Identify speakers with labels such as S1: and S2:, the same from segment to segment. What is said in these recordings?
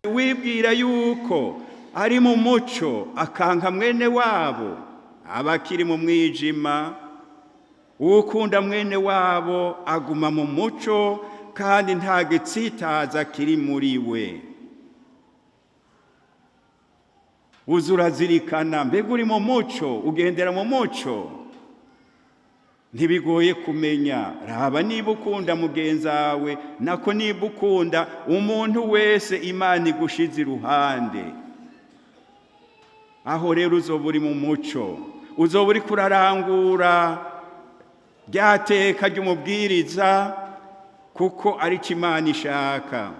S1: Wibwira yuko ari mu muco akanka mwene wabo, aba akiri mu mwijima. Ukunda mwene wabo aguma mu muco, kandi nta gitsitaza kiri muri we. Uza urazirikana, mbega uri mu muco, ugendera mu muco? Ntibigoye kumenya. Raba niba ukunda mugenzi wawe, nako niba ukunda umuntu wese Imana igushize iruhande. Aho rero uzoba uri mu muco, uzoba uriko urarangura rya teka ry'umubwiriza, kuko arico Imana ishaka.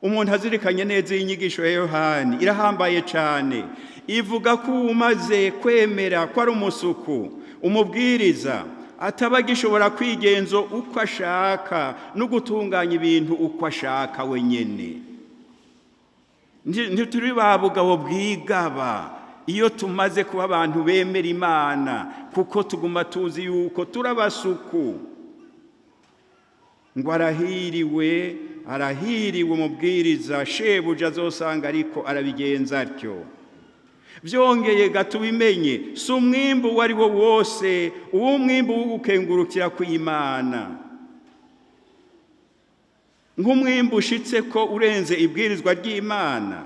S1: Umuntu azirikanye neza iyi nyigisho ya Yohani irahambaye cyane. Ivuga ko umaze kwemera ko ari umusuku, umubwiriza, ataba agishobora kwigenza uko ashaka no gutunganya ibintu uko ashaka wenyine. Ntituri ba bugabo bwigaba iyo tumaze kuba abantu bemera Imana, kuko tuguma tuzi yuko turabasuku. Ngo arahiriwe, arahiriwe umubwiriza shebuja azosanga ariko arabigenza atyo. Byongeye gato ubimenye, si umwimbu uwo ari wo wose uwo mwimbu wo gukengurukira kw'Imana. Nk'umwimbu ushitse ko urenze ibwirizwa ry'Imana,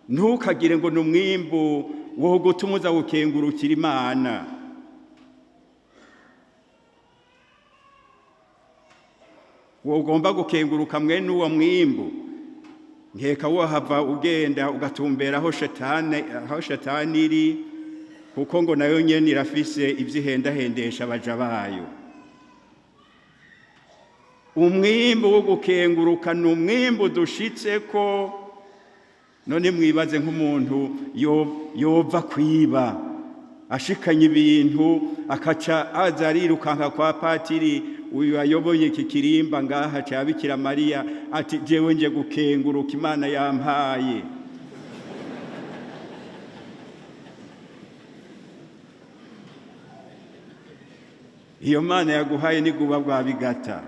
S1: ntukagire ngo ni umwimbu wo gutuma uza gukengurukira Imana. Wogomba gukenguruka mwene uwo mwimbu, nkeka wohava ugenda ugatumbera aho shetani iri, kuko ngo nayo nyene irafise ivyo ihendahendesha abaja bayo. Umwimbu wo gukenguruka ni umwimbu dushitseko. None mwibaze nk'umuntu yova kwiba ashikanye ibintu, akaca aza arirukanka kwa patiri uyu ayoboye iki kirimba ngaha ca Bikira Mariya, ati jewe nje gukenguruka Imana yampaye. Iyo Mana yaguhaye niguba bwa bigata,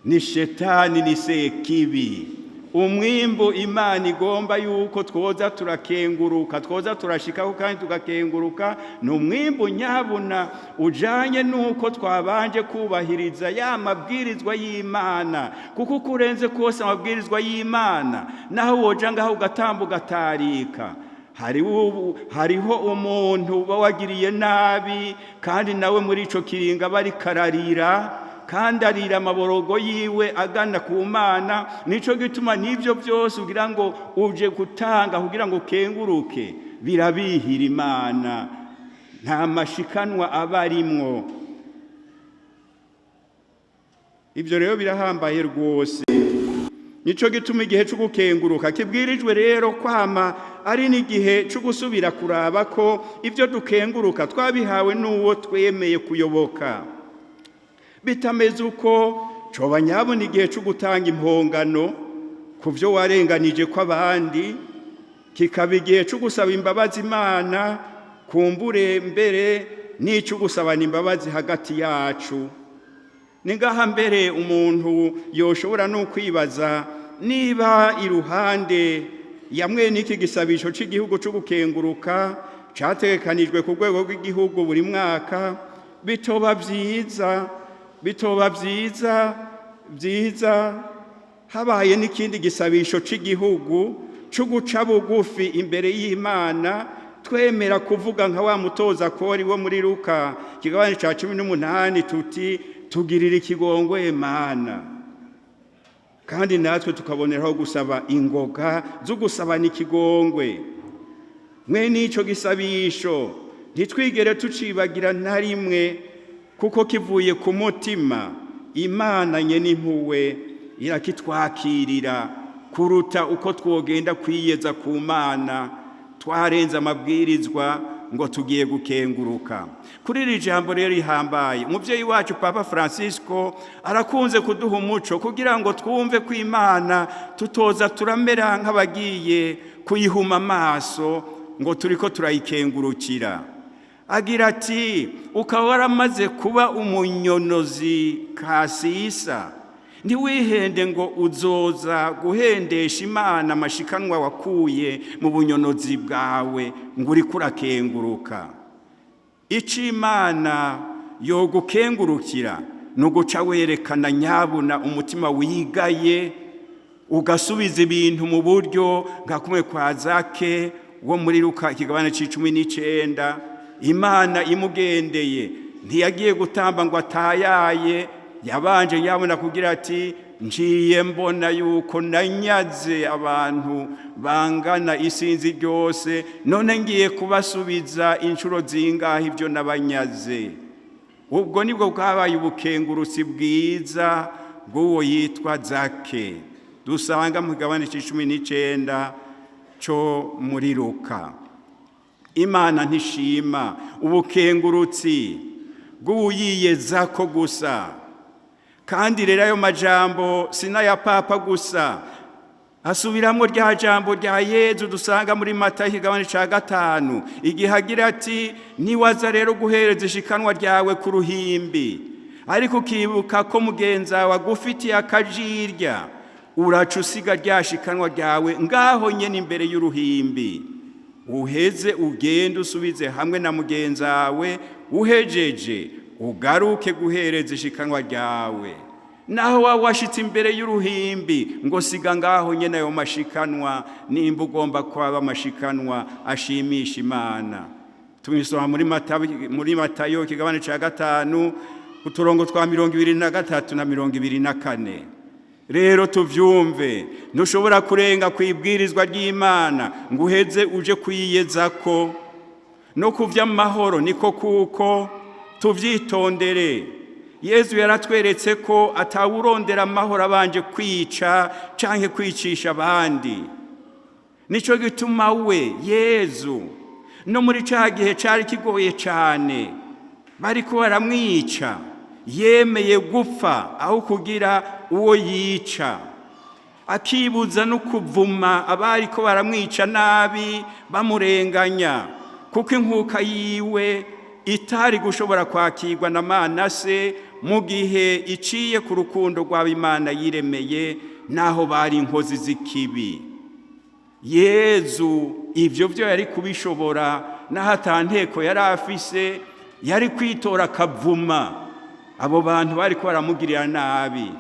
S1: ni shetani, ni sekibi. Umwimbu Imana igomba yuko twoza turakenguruka, twoza turashikaho kandi tugakenguruka, ni umwimbu nyabuna ujanye nuko twabanje kubahiriza ya mabwirizwa y'Imana. Kuko uko urenze kose amabwirizwa y'Imana, naho woja ngaho ugatamba ugatarika, hariho umuntu uba wagiriye nabi, kandi nawe muri ico kiringo aba ariko ararira, kandi arira amaborogo yiwe agana ku Mana. Nico gituma n'ivyo byose ugira ngo uje gutanga kugira ngo ukenguruke, birabihira Imana, nta mashikanwa aba arimwo. Ivyo rero birahambaye rwose. Nico gituma igihe cyo gukenguruka kibwirijwe rero kwama ari n'igihe cyo gusubira kuraba ko ivyo dukenguruka twabihawe n'uwo twemeye kuyoboka. Bitameze uko, coba nyabona igihe cyo gutanga impongano ku byo warenganije kw'abandi, kikaba igihe cyo gusaba imbabazi Imana, kumbure mbere n'ico gusabana imbabazi hagati yacu. Ni ngaha mbere umuntu yoshobora no kwibaza niba iruhande ya mwene iki gisabisho c'igihugu cyo gukenguruka categekanijwe ku rwego rw'igihugu buri mwaka, bitoba vyiza, bitoba vyiza vyiza habaye n'ikindi gisabisho c'igihugu cyo guca bugufi imbere y'Imana, twemera kuvuga nka wa mutoza kori wo muri Luka kigabane ca 18 tuti tugirira ikigongwe Mana, kandi natwe tukaboneraho gusaba ingoga zo gusabana ikigongwe. Mwe n'ico gisabisho ntitwigere tucibagira na rimwe, kuko kivuye ku mutima. Imana nyene impuwe irakitwakirira kuruta uko twogenda kwiyeza ku Mana twarenze amabwirizwa ngo tugiye gukenguruka. Kuri iri jambo rero rihambaye, umuvyeyi wacu Papa Francisco arakunze kuduha umuco kugira ngo twumve ko Imana tutoza turamera nk'abagiye kuyihuma amaso ngo turiko turayikengurukira. Agira ati ukaba waramaze kuba umunyonozi kasisa, Ntiwihende ngo uzoza guhendesha Imana amashikanwa wakuye mu bunyonozi bwawe ngo uriko urakenguruka. Icyo Imana yogukengurukira ni uguca werekana nyabuna umutima wigaye, ugasubiza ibintu mu buryo nka kumwe kwa Zake wo muri Luka ikigabane c'19. Imana imugendeye ntiyagiye gutamba ngo atayaye, yabanje yabona kugira ati: "Njiye mbona yuko nanyaze abantu bangana isinzi ryose, none ngiye kubasubiza inshuro zingahe ibyo nabanyaze." Ubwo nibwo bwabaye ubukengurutsi bwiza bw'uwo yitwa Zake dusanga mu kigabane c'19 cyo muri Luka. Imana ntishima ubukengurutsi bw'uwuyiyeza ko gusa. Kandi rero ayo majambo si n'aya Papa gusa, asubiramo rya jambo rya Yezu dusanga muri Matayo ikigabane cya 5, igihe agira ati: "Niwaza rero guhereza ishikanwa ryawe ku ruhimbi, ariko ukibuka ko mugenzi wawe agufitiye akajirya, uraca usiga rya shikanwa ryawe ngaho nyine imbere y'uruhimbi, uheze ugende usubize hamwe na mugenzi wawe, uhejeje ugaruke guhereza ishikanwa ryawe." Naho waba washitse imbere y'uruhimbi, ngo siga ngaho nyine ayo mashikanwa nimba ugomba kwaba amashikanwa ashimisha Imana. Tubisoma muri Matayo ikigabane cya 5, uturongo twa 23 na 24. Rero tuvyumve, ntushobora kurenga ku ibwirizwa ry'Imana ngo uheze uje kwiyezako. No kuvy'amahoro niko kuko. Tuvyitondere. Yezu yaratweretse ko atawurondera amahoro abanje kwica canke kwicisha abandi. Nico gituma we Yezu no muri ca gihe cari kigoye cane bariko baramwica, yemeye gupfa aho kugira uwo yica, akibuza no kuvuma abariko baramwica nabi bamurenganya, kuko inkuka yiwe itari gushobora kwakirwa na Manase mu gihe iciye ku rukundo rw'Imana yiremeye naho bari inkozi z'ikibi. Yezu ibyo byo yari kubishobora, naho atanteko yari afise, yari kwitora akavuma abo bantu bari ko baramugirira nabi,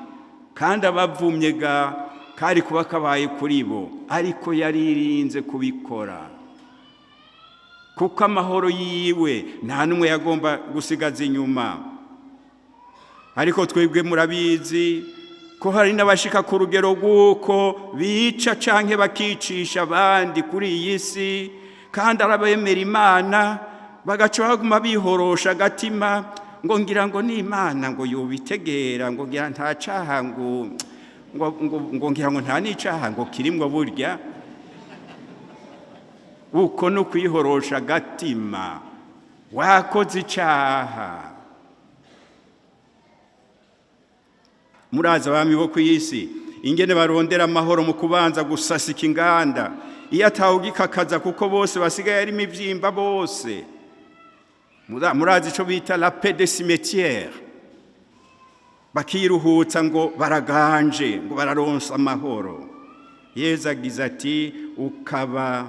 S1: kandi abavumye ga kari kuba kabaye kuri bo, ariko yaririnze kubikora kuko amahoro yiwe nta n'umwe yagomba gusigaza inyuma. Ariko twebwe murabizi ko hari n'abashika ku rugero rw'uko bica canke bakicisha abandi kuri iyi si, kandi arabemera Imana, bagaca baguma bihorosha agatima ngo ngira ngo ni Imana ngo yobitegera, ngo ngira nta caha, ngo ngira ngo nta n'icaha ngo kirimwo burya. Uko no kwihorosha agatima, wakoze icaha. Murazi abami bo ku isi ingene barondera amahoro mu kubanza gusasika inganda iyo atawugikakaza, kuko bose basigaye ari imivyimba bose. Murazi ico bita la paix des cimetières, bakiruhutsa ngo baraganje, ngo bararonsa amahoro. Yezu agize ati: "Ukaba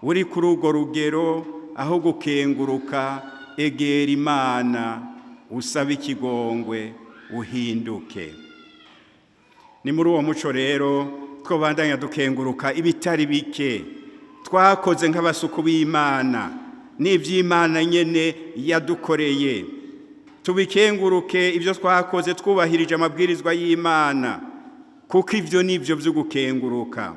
S1: uri kuri urwo rugero, aho gukenguruka, egera Imana usaba ikigongwe, uhinduke." Ni muri uwo muco rero twobandanya dukenguruka ibitari bike twakoze nk'abasuku b'Imana n'iby'Imana nyene yadukoreye. Tubikenguruke ibyo twakoze twubahirije amabwirizwa y'Imana, kuko ibyo ni byo byo gukenguruka.